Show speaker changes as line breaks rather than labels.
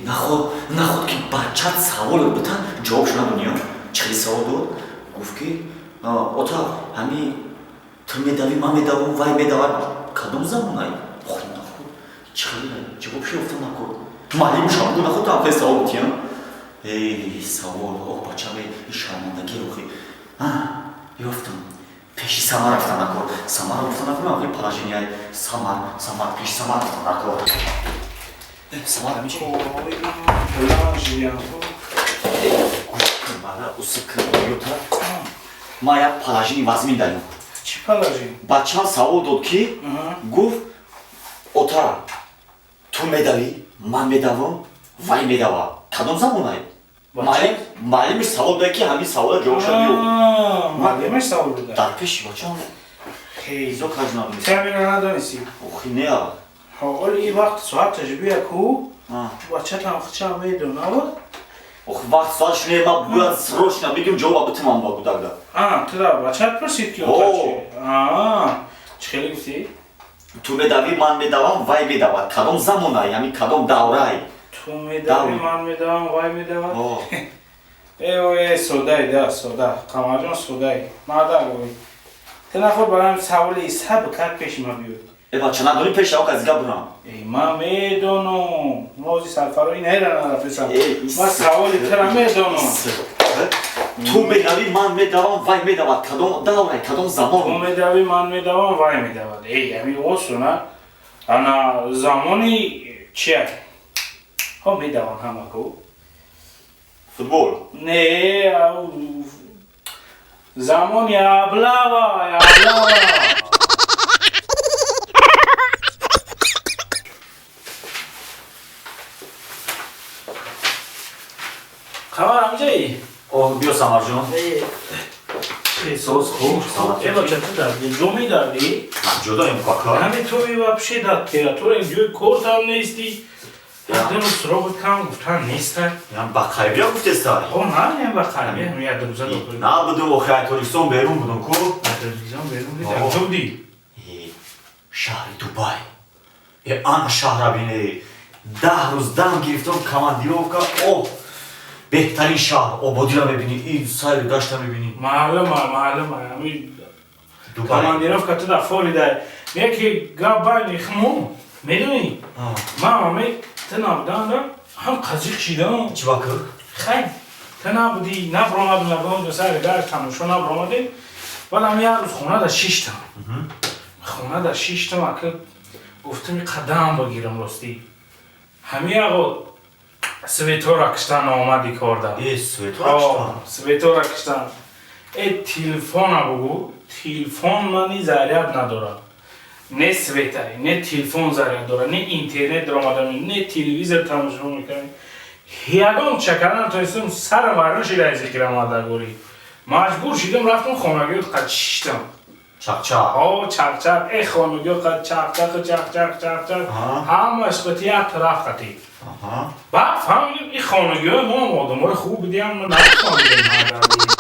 Наход, наход ки бачат савол бита, ҷавобш надони. Чӣ хели савол дод? Гуфт ки ота, ҳами ту медавӣ, ман медавам, вай медавад, кадом замонай? Охи, наход чӣ хели ҷавобш ёфта накор. Маълимушам гу, наход там хели савол битиям. Эй, савол, ох, бачаме, шармандагӣ. Охи, ёфтам, пеши Самар рафта накор. Самар гуфта накор, охи, положение Самар, Самар, пеши Самар рафта накор. Самар, ҳами чи? Бара усикёта, ма як положение вазмин даём.
Чӣ положение?
Бачам савол дод ки, гуфт: ота, ту медавӣ, ман медавам, вай медава, кадом замонай? Маълимиш савол дод ки ҳамин савола ҷавобша биё.
Маълимаш савол дод?
Дар пеши бачам изо кажнадонистам.
Термина надонистӣ?
Охи, неа.
Ҳоли ин вақт соаташ бия ку, бачатам хичам медонавад.
Ох, вақт соатш не, ма бояд срочно бигим, ҷавоба битумам ба гудагда.
Ту да бачат пурсид ки ота чи? Чӣ хеле гуфтӣ?
Ту медавӣ, ман медавам, вай медавад, кадом замонай, ҳамин кадом даврай?
Ту медавӣ, ман медавам, вай медавад. Э, содай да, сода, Қамарҷон, содай мардак ой, ту наход барам саволи саб кард, пеши ма биёд.
Э, бача, надонӣ, пеш ав казига бурам.
Э, ман медонам, мози сарфарои нера нарафтесам, ман саволи тура медонам.
Ту медавӣ, ман медавам, вай медавад, кадом даврай, кадом замон?
Ту медавӣ, ман медавам, вай медавад. Эй, ҳамин осона. Ана замони чия ҳо медаванд ҳама ку?
Футбол?
Не, замони облава, облава. Қамар, ҳамҷаи?
О, биё, Самарҷон. Соз, хуб?
Э, бача, ту дарди ҷо медардӣ?
Ҷодаем, кака.
Ҳами ту вообще дар территория ҷои кортам нестӣ. Дину суроғи кам гуфтан неста.
Ям ба қарибия гуфтеста?
О, на, ям ба қарибия, ҳам як рӯза дохил.
На будум, охи, ай Тоҷикистон берун будум ку.
Тоҷикистон берун будӣ? Дар куҷо будӣ?
Шаҳри Дубай. Э, ана шаҳра бине. 10 рӯз дам гирифтам, командировка. О, беҳтарин шаҳр, ободиро мебинӣ, ин сайру гашта мебинӣ.
Маълума, маълума. Командировка ту дар Флорида. Яке гап байни хумон, медонӣ? Ман ҳаме ту набуданда ҳам қазиқ шидам.
Чӣ ба кӯ?
Хай, ту набудӣ, набромадӣ, набромадӣ, сари гашт тамошо набромадӣ. Баъд ҳам як рӯз хона да шиштам. Хона да шиштам, ака, гуфтам қадам бигирам, ростӣ. Ҳами ағо светора киштан омади корда.
Э, светора киштан?
Светора киштан. Э, телефона бугу, телефон мани заряд надорад. Не светай, не телефон заряд дорад, не интернет даромадам, не телевизор тамошо мекунам. Ягон чакардан натонистам, сарам вайрон шида аз зикра мардагорӣ. Маҷбур шидам, рафтам хонагиё қад шиштам.
Чақчақ.
О, чақчақ, э, хонагиё қад чақчақ, чақчақ, чақчақ. Ҳамаш қати як тараф қати. Баъд фаҳмидем, ин хонагиҳои мо одамои хуб будиам, нафаҳмидем мардагорӣ.